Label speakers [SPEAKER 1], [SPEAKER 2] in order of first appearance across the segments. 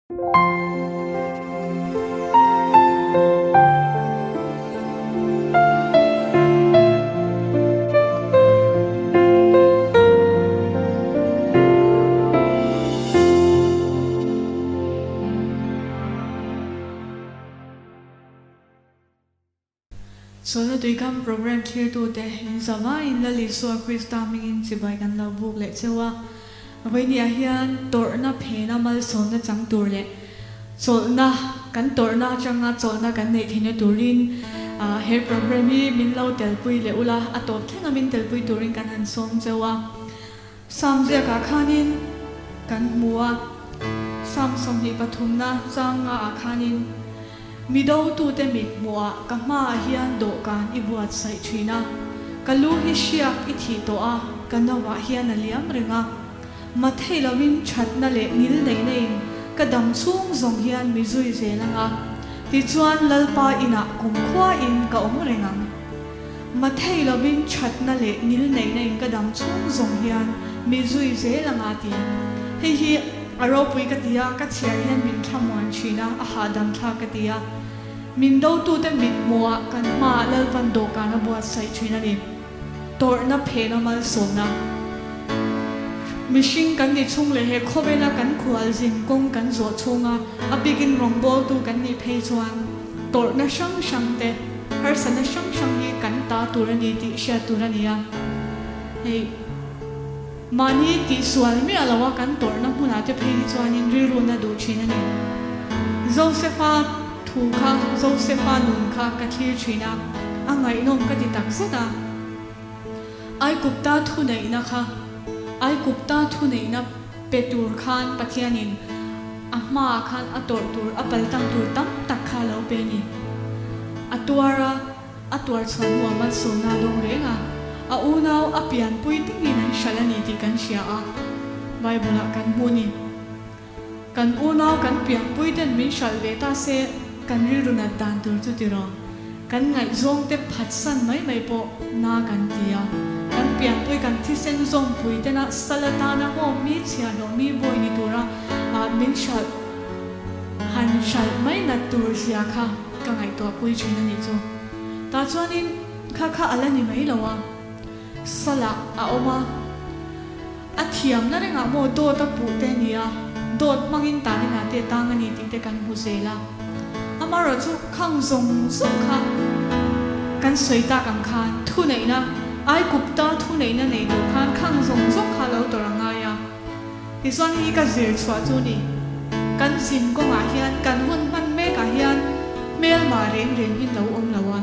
[SPEAKER 1] Chawlhna Tuikam Programme thlirtute in zavaiin Lal Isua Krista hmingin chibai kan lo buk leh cheu a. Vawinia hian tawrhna phena malsawmna chang tur leh chawlhna kan tawrhna atanga chawlhna kan neih theihna turin he programme hi min lo telpui leh ula, a tawp thlenga min telpui turin kan han sawm cheu a. Psalm ziakah khanin kan hmu a, Psalm 23na changa ah khanin, Mi dotute mit hmuhah ka hmaah hian dawhkan i buatsaih thin a, ka lu hi hriak i thih tawh a, ka nauah hian a liam reng a. Mathei lovin thatna leh ngil neihna in ka dam chhung zawng hian mi zui zel ang a, tichuan Lalpa inah kumkhua in ka awm reng ang. Mathei lovin thatna leh ngil neihna in ka dam chhung zawng hian mi zui zel ang a ti. Hei hi a ropui ka ti a, ka chhiar hian min thlamuan thin a, a hahdam thlak ka ti a. Min dotute mit hmuhah kan hmaah Lalpan dawhkan a buatsaih thin a ni. Tawrhna phena malsawmna. Mihring kan ni chung leh he khawvela kan khualzin kawng kan zawh chhunga a bikin rawngbawltu kan nih phei chuan tawrhna hrang hrang te, harsatna hrang hrang hi kan ta tur a ni tih hriat tur a ni a. Hei mahni tihsual miah loa kan tawrhna hmunah te phei hi chuanin rilruna duh thin a ni. Josefa thu kha, Josefa nun kha ka thlir thin a, a ngaihnawm ka ti tak zet a. Aigupta thuneihna kha, Aigupta thuneihna pe tur khan Pathianin a hmaah khan a tawrh tur, a paltang tur tam tak kha a lo pe a ni. A tuar a, a tuar chhuah hnuah malsawmna a dawng reng a, a unau a pianpui tingin an hralh a ni tih kan hria a, Bible-ah kan hmu a ni. Kan unau kan pianpui ten min hralh ve ta se kan rilru nat dan tur chu tiraw? Kan ngaihzawng te phatsan mai mai pawh na kan ti a, kan pianpui kan thisen zawmpui tena sal atana maw mi chhiahhlawh mi bawi ni tura min hralh han hralh mai nat tur zia kha ka ngaihtuah pui thin a nih chu. Tah chuanin kha kha a la ni mai lo a, salah a awm a. A thiamna rengah maw dawt a puh te nia, dawt hmangin tanin ah te tang a ni tih te kan hmu zel a. Amaherawh chu khang zawng zawng kha kan sawi tak ang khan thuneihna, Aigupta thuneihna nei tur khan khang zawng zawng kha lo tawrh a ngai a. Tichuan hei hi ka zir chhuah chu ni, kan zin kawngah hian kan hun hman mekah hian hmelma reng reng hi lo awm lo a.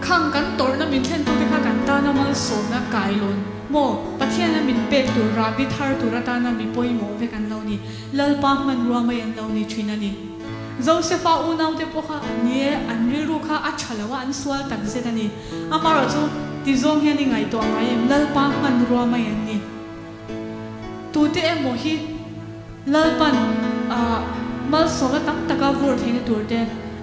[SPEAKER 1] Khang kan tawrhna min thlentute kha kan tana malsawmna kailawn maw Pathiana min pek tur rahbi thar tur atana mi pawimawh vek an lo ni. Lalpa hmanrua mai an lo ni thin a ni. Josefa unaute pawh kha ni e, an rilru kha a tha lo a, an sual tak zet a ni. Amaherawh chu tizawng hian i ngaihtuah ngai em, Lalpa hmanrua mai an ni. Tute emaw hi Lalpan malsawmna tam taka vur theihna tur te,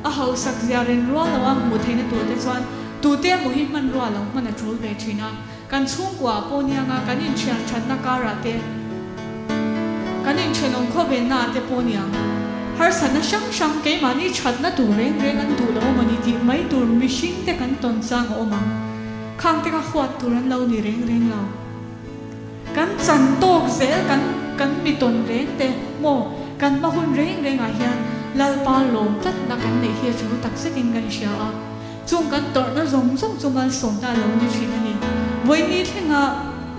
[SPEAKER 1] a hausak zia ren rual loa hmuh theihna tur te chuan tute emaw hi hmanrua lo hman a tul ve thin a. Kan chhungkua pawh nianga kan inthian thatna karah te, kan inthenawm khawvenna ah te pawh niang harsatna hrang hrang keimahni thatna tur reng reng an duh lo a mawni tih mai tur mihring te kan tawn chang a awm ang. Khang te kha huat tur an lo ni reng reng lo. Kan chan tawk zel kan kan mi tawn reng te maw kan hma hun reng reng ah hian Lalpa lawm tlatna kan neih hi a thu tak zetin kan hria a, chung kan tawrhna zawng zawng chu malsawmna a lo ni thin a ni. Vawiini thlenga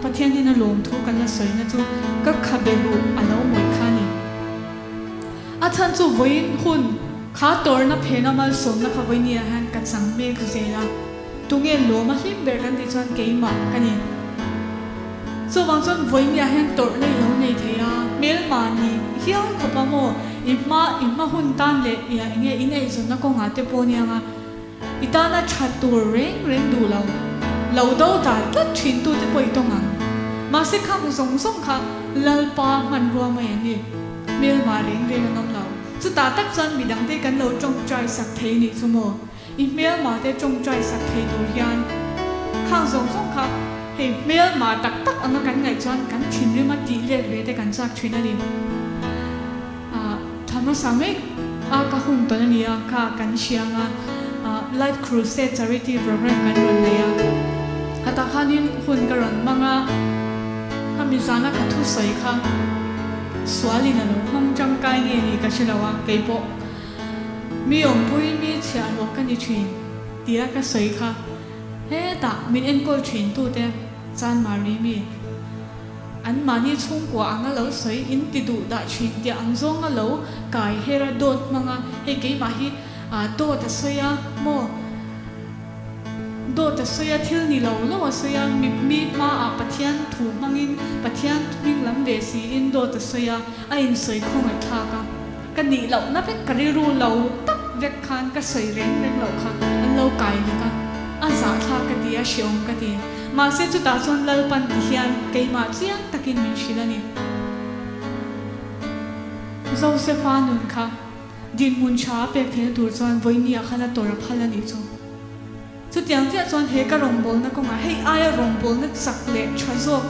[SPEAKER 1] Pathian in a lawm thu kan la sawina chu ka khabe ruh a lo mawih kha a ni. A chhan chu vawiin hun kha tawrhna phena malsawmna kha vawiini ah hian ka chang mek zel a. Tunge lawm a hlim ber kan tih chuan keimah ka ni. Chuvang chuan vawinia hian tawrhna i lo nei thei a, hmelma ni hial khawp a maw, i hma i hma hun tan leh i enge in eizawnna kawngah te pawh aniang a, i tana tha tur reng reng duh lo, lo do dal tlat thin tu te pawh i tawng ang. Mahse khang zawng zawng kha Lalpa hmanrua mai an ni, hmelma reng reng an awm lo. Chutah tak chuan midangte kan lo tawngtai sak thei nih chu maw. I hmelma te tawngtai sak thei tur hian khang zawng zawng kha hei hmelma tak tak anga kan ngaih chuan kan thinrim a tih let ve te kan chak thin a ni. Thla hmasa mek a ka hun tawn a ni a, kha kan hriang a, Life Crusade Charity Program kan rawn nei a, khatah khanin hun ka rawn hmang a, khami zana ka thusawi kha sualin a lo hmang tangkai nge ni ka hre lo a, keipawh mi awmpui mi chhiahhlawh ka ni thin tia ka sawi kha hetah min enkawl thin tute Chanmari mi. An mahni chhungkua anga lo sawi in ti duh dah thin tih ang zawnga lo kai her a dawt hmang a, hei keimah hi dawt a sawi a maw? Dawt a sawi a, thil ni lo lo a sawi a, mi mi hmaah Pathian thu hmangin Pathian hming lam ve siin dawt a sawi a, a insawi khawngaih thlak a, ka nih lohna vek ka rilru lo tak vek khan ka sawi reng reng loh kha an lo kai lek a, a zahthlak ka ti a, hreawm ka ti. Mahse chutah chuan Lalpan ti hian keimah chiang takin min hrilh a ni. Josefa nun kha dinhmun tha a pek theihna tur chuan vawinia khan a tawrh a phal a nih chu. Chutiang chiah chuan he ka rawngbawlna kawngah hei aia rawngbawlna chak leh tha zawk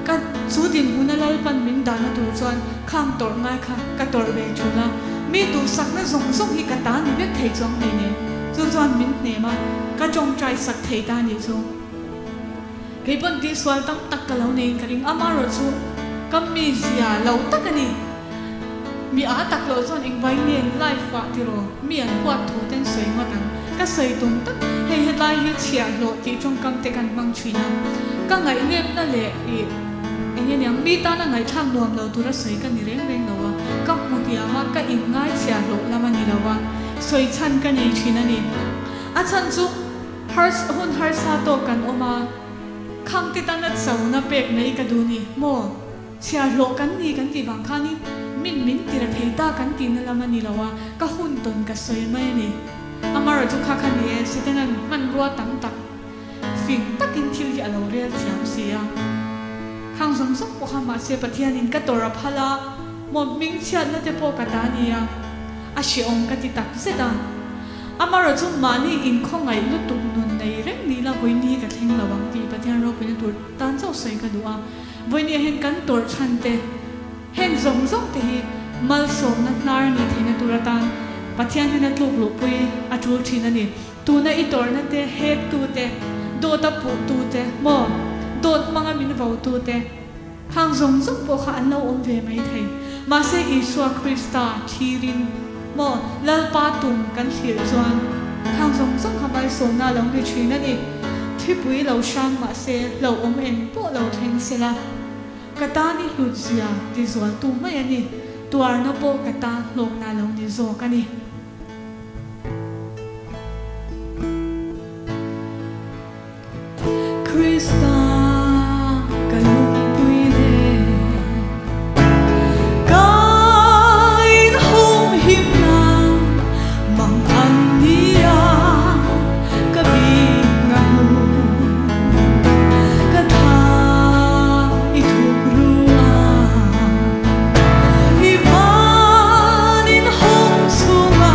[SPEAKER 1] ka chu dinhmuna Lalpan min dahna tur chuan khang tawrh ngai kha ka tawrh ve thul a. Mi duhsakna zawng zawng hi ka ta ni vek thei chuang hleinem. Chu chuan min hnem a, ka tawngtai sak thei ta nih chu. Kei pawn tihsual tam tak ka lo neiin ka ring, amarawh chu ka mizia lo tak a ni. Mi a tak loh chuan engvai nge life ah tiraw mi an huat thu ten sawi ngawt ang. Ka sawi tum tak, hei hetlai hi chhiahhlawh tih tawngkam te kan hmang thin a, ka ngaihnepna leh ih eng aniang mi tana ngaihthlak nuam lo tura sawi ka ni reng reng lo a, ka hmu tiam a, ka inngai chhiahhlawh lam a ni lo a, sawi chhan ka nei thin a ni. A chhan chu. Hars hun harsa tawk kan awm a, khang te tana chona pek mai ka duh ni maw? Chhiarhlawh kan ni kan tih vang khanin min min ti ra thei ta kan tihna lam a ni lo a, ka hun tawn ka sawi mai a ni. Amarawh chu kha kha ni e, Setanan hmanrua tam tak fing takin thil hi a lo rel thiam si a. Khang zawng zawng pawh kha mahse Pathianin ka tawrh a phal a, maw hming chhiatna te pawh ka ta ni a, a hrehawm ka ti tak zet a. Amarawh chu mahni inkhawngaih lutuk nun nei reng ni la vawiin hi ka thleng lo ang tih Pathian ropuina tur tan chauh sawi ka duh a. Vawiin ah hian kan tawrh chhan te, heng zawng zawng te hi malsawmna hnar nih theihna tur atan Pathian hian a tluk luhpui a tul thin a ni. Tuna i tawrhna te, hek tu te, dawt a puh tu te, maw dawt hmanga min vo tu te, Khang zawng zawng pawh kha an lo awm ve mai thei. Mahse Isua Krista thirin maw Lalpa tum kan thlir chuan khang zawng zawng kha malsawmna a lo ni thin a ni. Thipui lo hrang mahse hlauhawm eng pawh lo thleng sela ka tan i hlut zia ti zualtu mai a ni. Tuarna pawh ka tan hlawkna a lo ni zawk a ni. Krista ka lungpui le ka inhawng himna mang an nia ka bik na hmu ka tha i thuk ru a i van inhawng chunga.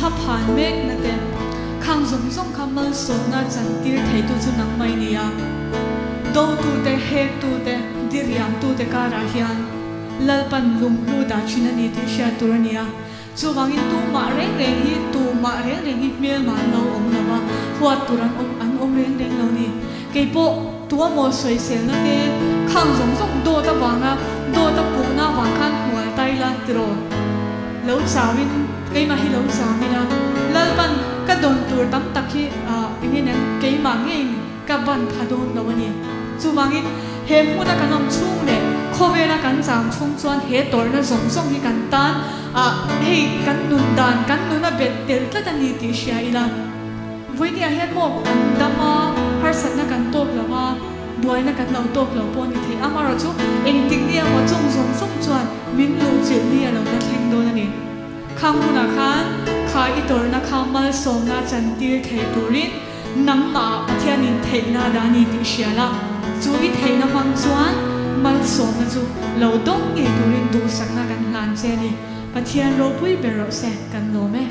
[SPEAKER 1] thlaphan mekna te, khang zawng zawng kha malsawmna chantir theitu chu nangmah i ni a. Dotute, hektute, diriamtute karah hian Lalpan lunghlu dah thin a ni tih hriat tur a ni a. Chuvangin tumah reng reng hi, tumah reng reng hi hmelma an lo awm lo va, huat tur an awm an awm reng reng lo ni. Keipawh tuamaw sawiselna te khang zawng zawng dawt avanga dawt a puhna avang khan hmual ta ila tiraw? Lo chauin keimah hi lo chau ila, Lalpan ka dawn tur tam tak hi eng nge niang keimah ngeiin ka ban pha dawn lo a ni. Chuvangin he hmuna kan awm chhung leh khawvela kan cham chhung chuan he tawrhna zawng zawng hi kan tan ah hei kan nun dan, kan nun a bet tel tlat a ni tih hria ila. Vawinia hian maw kan dam a, harsatna kan tawk lo a, buaina kan lo tawk lo pawh a ni thei. Amaherawhchu engtik ni emaw chung zawng zawng chuan min luhchilh ni a lo la thleng dawn a ni. Khang hunah khan kha i tawrhna kha malsawmna chantir thei turin nangmah Pathianin theihna a dah a ni tih hria la, chu i theihna hmang chuan malsawmna chu lo dawng ngei turin duhsakna kan hlan che a ni. Pathian ropui ber rawh se, kan lawm e.